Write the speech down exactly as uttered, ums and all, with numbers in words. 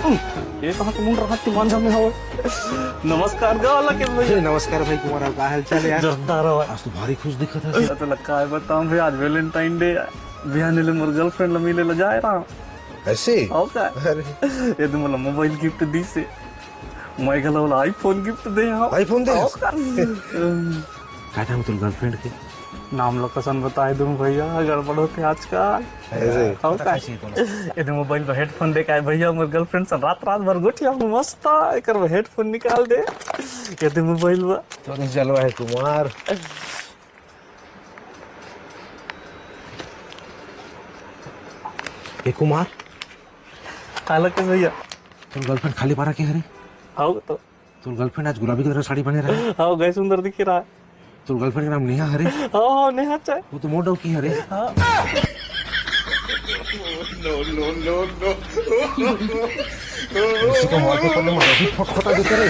ये कहाँ के मुंडा हाथ के मांझा में हवे? नमस्कार गा लगे भैया। नमस्कार भाई कुमार, का हाल चाल है यार? जोरदार हवे। आज तो भारी खुश दिखत है। तो लक्का है बताऊं भाई, आज Valentine Day है। बिहान ले मोर girlfriend ला मिले ला जाए रहा। ऐसे? और का? अरे। ये तो मोला mobile gift दी से। मैं घलो ओला iPhone gift दे हव। iPhone दे? और का? का नाम तोर girlfriend के? नाम ला कसन बताए दूं भैया, गड़बड़ होथे आजकल। ऐसे? और का? ये तो mobile पर headphone दे के आए भैया, मोर girlfriend से रात रात भर गोठिया हूँ मस्त, एकर headphone निकाल दे। ये तो mobile पर। तो नहीं चलवा है कुमार। ए कुमार। का लगे भैया? तोर girlfriend खाली पारा के हरे? हाव तो। तोर girlfriend आज गुलाबी कलर साड़ी पहने रहे। हाव, गए सुंदर दिखे रहा। तोर girlfriend के नाम नेहा हरे? हाव, हाव, नेहा चाहे। वो तो मोर डौकी हरे। हाँ। इसी को wallpaper में मोर डौकी फोट खोता देते रहे।